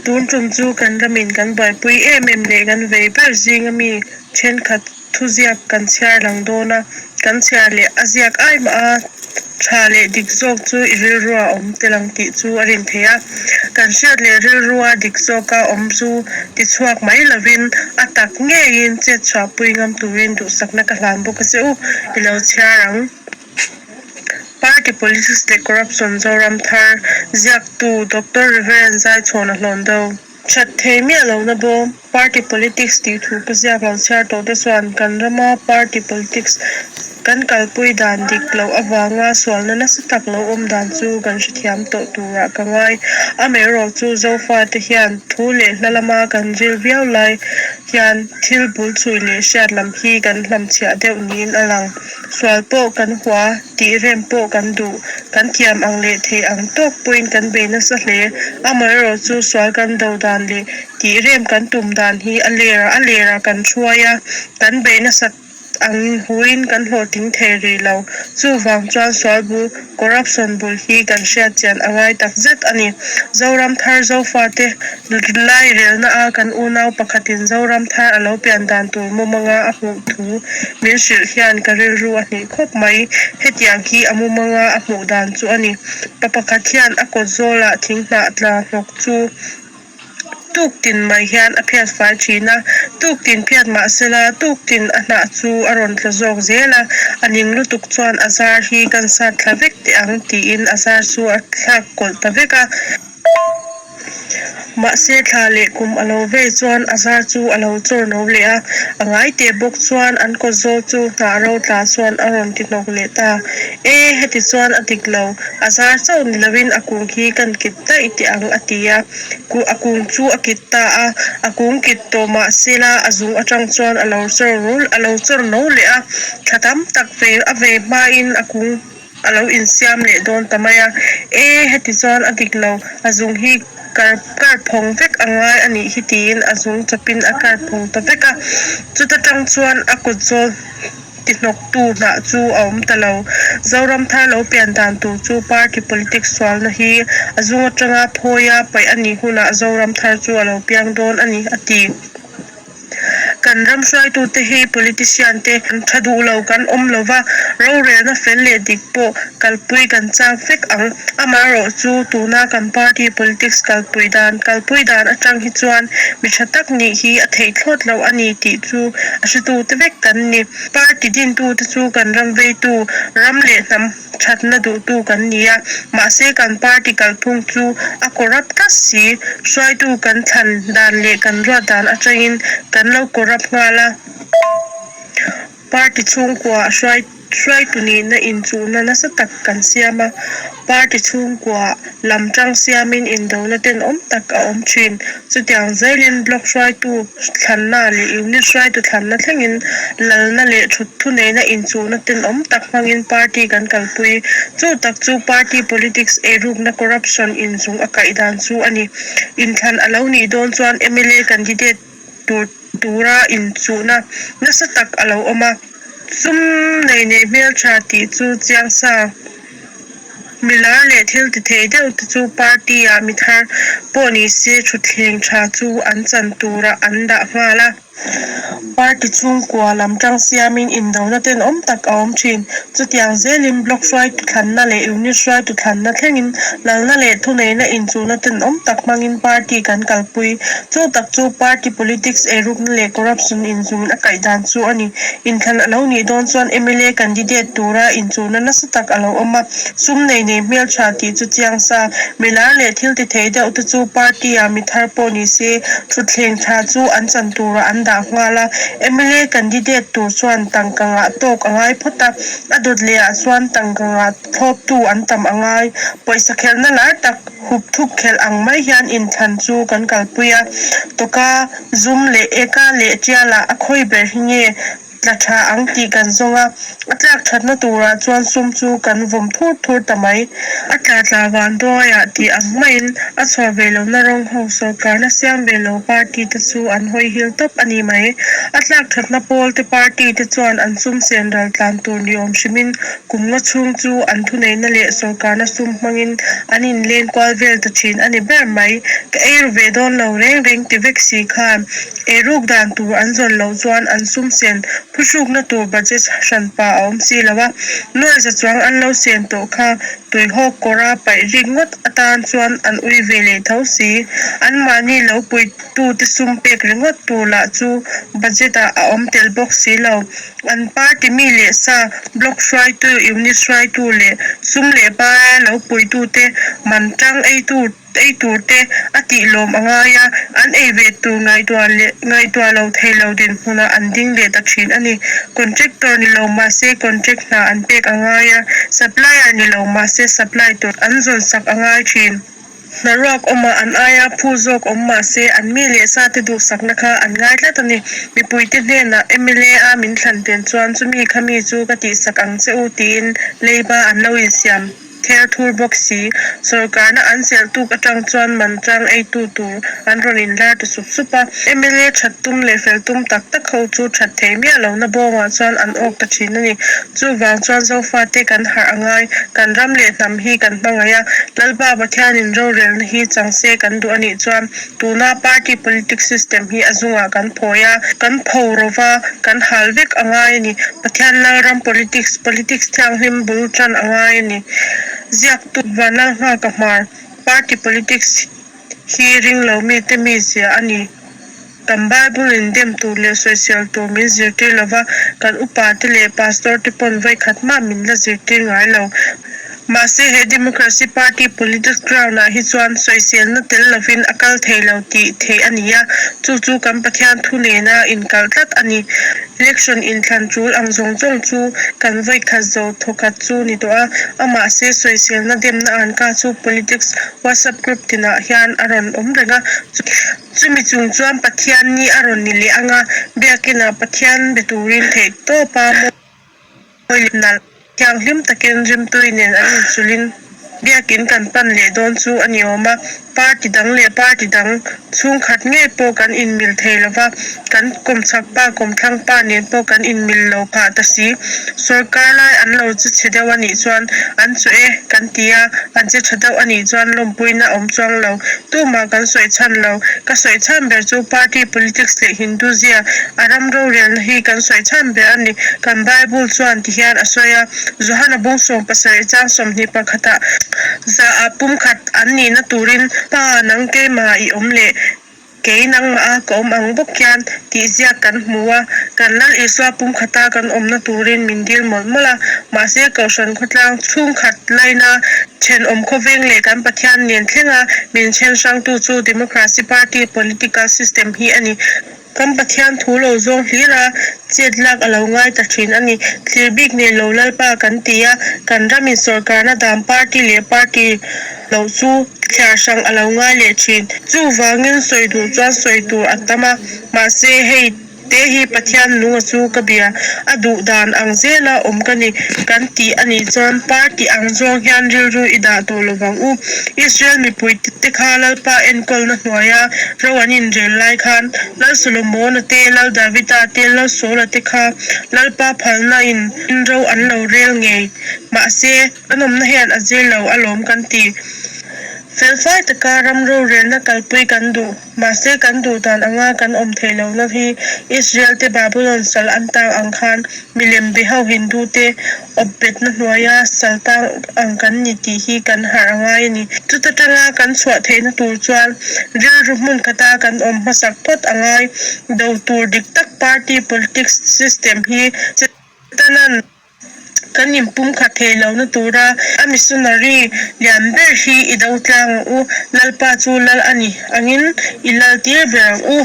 Tun tum chu kan ramin kan buaipui em em leh kan vei ber zinga mi thenkhat thuziak kan chhiar lang dawn a, kan chhiar leh a ziak ai mah a tha leh dik zawk chu i rilrua awm tel ang tih chu a rin theih a. Kan hriat leh rilrua dik zawka awm chu tichhuak mai lovin a tak ngeiin chet chhuahpui ngam turin duhsakna ka hlan bawk a che u, i lo chhiar ang. Party Politics leh Corruption Zoram Thar ziaktu Doctor Reverend Zaichhawna Hlawn Do. That thei miah lohna bawm Party Politics tih thu ka ziak lo chhiar tawh te chuan kan rama Party Politics kan kalpui dan dik loh avanga sualna nasa tak lo awm dan chu kan hrethiam tawh turah ka ngai. Amaherawhchu Zofate hian thu leh hla lama kan ril viau lai hian thil bul chhui leh hriat lam hi kan hlamchhiah deuh niin a lang. Sual pawh kan hua, tih rem pawh kan duh. Kan thiam ang leh theih ang tawk pawhin kan bei nasa hle. Amaherawh chu sual kan do dan leh tih rem kan tum dan hi a ler a ler a kan hruai a, kan bei nasat ang huin kan hlawhtling thei rih lo. Chuvang chuan sual bul, corruption bul hi kan hriat chian a ngai tak zet a ni. Zoram thar Zofate lairelna a kan unau pakhatin Zoram thar a lo pian dan tur mumanga a hmuh thu min hrilh hian ka rilru a hnih khawp mai. Hetiang hi a mumanga a hmuh dan chu a ni. Pa pakhat hian a kawt zawlah thing hnah tla hnawk chu Tuk tin mai hian a phiat fai thin a, tuk tin phiat mah sela tuk tin a hnah chu a rawn tla zawk zel a, a ning lutuk chuan a zar hi kan sat thla vek teh ang tiin a zar chu a thlak kawlh ta vek a. Mahse thla leh kum a lo vei chuan a zar chu a lo chawr no leh a, a ngai teh bawk chuan an kawt zawl chu hnah ro tla chuan a rawn ti hnawk leh ta. E, heti chuan a dik lo, a zar chauh ni loin a kung hi kan kit daih teh ang a ti a, a kung chu a kit ta a, a kung kit tawh mah sela a zung atang chuan a lo chawr rul a lo chawr no leh a, thla tam tak ve a ve hmain a kung a lo insiam leh dawn ta mai a, e heti chuan a dik lo, a zung hi kar kar phawng vek a ngai a nih hi tiin a zung chawpin a kar phawng ta vek a, chuta tang chuan a kut zawl. Ti hnawktu hnah chu a awm ta lo. Zoram thar lo pian dan tur chu party politics sualna hi a zung atanga phawia paih a nih hunah Zoram thar chu a lo piang dawn a ni, a ti. Kan ram hruaitute hi politician te tha duh lo kan awm lo va, rorelna fel leh dik pawh kalpui kan chak vek ang. Amaherawhchu tuna kan party politics kalpui dan kalpui dan atang hi chuan mi tha tak nih hi a theih thlawt lo a ni tih chu a hretute vek kan ni. Party dintute chu kan ram veitu, ram leh hnam thatna duhtu kan ni a, mahse kan party kalphung chu a corrupt tlat si. Hruaitu kan thlan dan leh kan ruat dan atangin kan lo corrupt nghal a. Party chhungkua hruai hruaitu nihna inchuhna nasa tak kan siam a, party chhungkua lam tang siamin indona tenawm tak a awm thin. Chutiang zelin block hruaitu thlanna leh unit hruaitu thlanna thlengin lalna leh thut thuneihna inchuhna tenawm tak hmangin party kan kalpui. Chu tak chu party politics eirukna corruption inzung a kaih dan chu a ni. Inthlan a lo nih dawn chuan mla candidate tur tura inchuhna nasa tak a lo awm a, sum nei nei hmeltha tih chu chiang sa. Milar leh thil ti thei deuh te chu party ah mi thar pawh ni se thutthleng tha chu an chan turah an dah nghal a. Party chhungkua lam tang siamin indona tenawm tak a awm thin. Chutiang zelin block hruaitu thlanna leh unit hruaitu thlanna thlengin lalna leh thuneihna inchuhna tenawm tak hmangin party kan kalpui. Chu tak chu party politics eirukna leh corruption inzungin a kaih dan chu a ni. Inthlan a lo nih dawn chuan mla candidate tura inchuhna nasa tak a lo awm a, sum nei nei hmeltha tih chu chiang sa. Milar leh thil ti thei deuh te chu party ah mi thar pawh ni se thutthleng tha chu an chan turah an dah nghal a, mla candidate tur chuan tangka ngah tawk a ngai phawt a, a dawt leh ah chuan tangka ngah thlawptu an tam a ngai. Pawisa khelhna lar tak hup thup khelh ang mai hian inthlan chu kan kalpui a, tawka zum leh eka leh tialah a khawi ber hi nge? tla tha ang tih kan zawng a, a tlak thatna turah chuan sum chu kan vawm thur thur ta mai. A tla tla van duaiah tih ang maiin a chhuah ve lohna rawng ho sawrkarna siam ve lo party te chu an hawi hil tawp a ni mai. A tlak thatna pawl te party te chuan an sum sen ral tlan tur ni awm hrimin kum nga chhung chu an thuneihna leh sawrkarna sum hmangin an inleng kual vel ta thin a ni ber mai. Ka ei ru ve dawn lo reng reng ti vek si khan Eiruk dan tur an zawn loh chuan an sum sen phuhrukna tur budget hranpa a awm si lo a, nuai za chuang an lo sen tawh kha tuihawk kawra paih rik ngawt atan chuan an ui ve leh tho si. Anmahni lo puitute sum pek ringawt tur lah chu budget ah a awm tel bawk si lo. An party mi leh sa, block hruaitu, unit hruaitu leh sum leh paia lo puitute man tang eitu Ei tur te a tih lawm a ngai a, an ei ve tur ngaihtuah leh ngaihtuah lo thei lo dinhmunah an ding leh ta thin a ni. Contractor ni lo mah se contract hna an pek a ngai a, supplier ni lo mah se supply tur an zawn sak a ngai thin. Hna ruak awmah an aia phu zawk awm mah se an mi leh sa te duhsakna kha an ngai tlat a ni. Mipuite hnenah mla a min thlan tel chuan chumi khami chu ka tihsak ang che u tiin leiba an lo insiam. Ther thur bawk si, sawrkarna an chelh tuk atang chuan man tang eitu tur an rawn inlar ta sup sup a. Mla that tum leh fel tum tak tak ho chu that thei miah lohna bawngah chuan an awk ta thin a ni. Chuvang chuan Zofate kan harh a ngai, kan ram leh hnam hi kan hmangaih a, Lalpa Pathianin rorelna hi chang se kan duh a nih chuan Tuna party politics system hi a zungah kan phawi a, kan pho ro va, kan hal vek a ngai a ni. Pathian Lalram politics, politics thianghlim bul tan a ngai a ni. Ziaktu Vanlalnghaka Hmar, Party politics hi ring lo mite mizia a ni. Kan Bible in dem tur leh sawisel tur min zirtir lo va, kan upa te leh pastor te pawn vawikhat mah min la zirtir ngai lo. Mahse he Democracy Party politics ground ah hi chuan sawiselna tel lovin a kal thei lo tih theih a ni a, chu chu kan Pathian thu nena inkalh tlat a ni. Election inthlan tul ang zawng zawng chu kan vawikhat zo thawkhat chu ni tawh a, amahse sawiselna demna anka chu politics WhatsApp group tinah hian a rawn awm reng a, Chumi chung chuan Pathian ni a rawn ni leh ang a, biakinah Pathian be turin theih tawp a mawi leh nalh thianghlim takin rimtui nen an inchulhin biakin kan pan leh dawn chu a ni awm a. Party dang leh party dang chhungkhat ngei pawh kan inmil thei lo va, kan kawmchhak pa kawmthlang pa nen pawh kan inmil lo phah ta si. Sawrkar lai an lo che chhe deuh a nih chuan an chu e kan ti a, an che tha deuh a nih chuan lawmpuina awm chuang lo. Tumah kan sawi chhan lo. Ka sawi chhan ber chu party politics leh Hindu zia a ram rorelna hi kan sawi chhan ber a ni. Kan Bible chuan ti hian a sawi a, Johana bung 70 chang 20 pakhatah za ah pumkhat an nihna turin Pa nang keimah i awm leh Kei nangmah a ka awm ang bawk hian tih ziak kan hmu a, kan Lal Isua pumkhata kan awmna turin min dil mawlh mawlh a, mahse Kohhran khawtlang chhungkhat laina thenawm khawveng leh kan Pathian nen thlenga min then hrangtu chu Democracy Party political system hi a ni. Kan Pathian thu lo zawng hlir a, chet lak a lo ngai ta thin a ni. Thlir bik nei lo Lalpa kan ti a, kan ramin sawrkarna dan party leh party loh chu thliar hrang a lo ngai leh thin. Chuvangin sawi duh chuan sawi tur a tam a, mahse hei te hi Pathian nunga chu ka bia, a duh dan ang zela awm ka ni kan tih a nih chuan party ang zawng hian rilru i dah tawh lo vang u. Israel mipui te kha Lalpa enkawlna hnuaia ro an inrel lai khan Lal Solomona te, Lal Davida te, Lal Saula te kha Lalpa phalna in ro an lo rel ngei. Mahse, Kan awmna hian a zir lo alawm kan ti. Felfai taka ram rorelna kalpui kan duh. Mahse kan duh dan anga kan awm theih lohna hi Israel te Babylon sal an tang ang khan milem be ho Hindu te awp betna hnuaia sal tang ang kan ni tih hi kan harh a ngai a ni. Chuta tanga kan chhuah theihna tur chuan rilru hmun khata kan awm hmasak phawt a ngai. Do tur dik tak party politics system hi Setanan Kan inpumkhat thei lohna tura a missionary lian ber hi i do tlang ang u, Lalpa chu Lal a ni angin i lal tir ber ang u.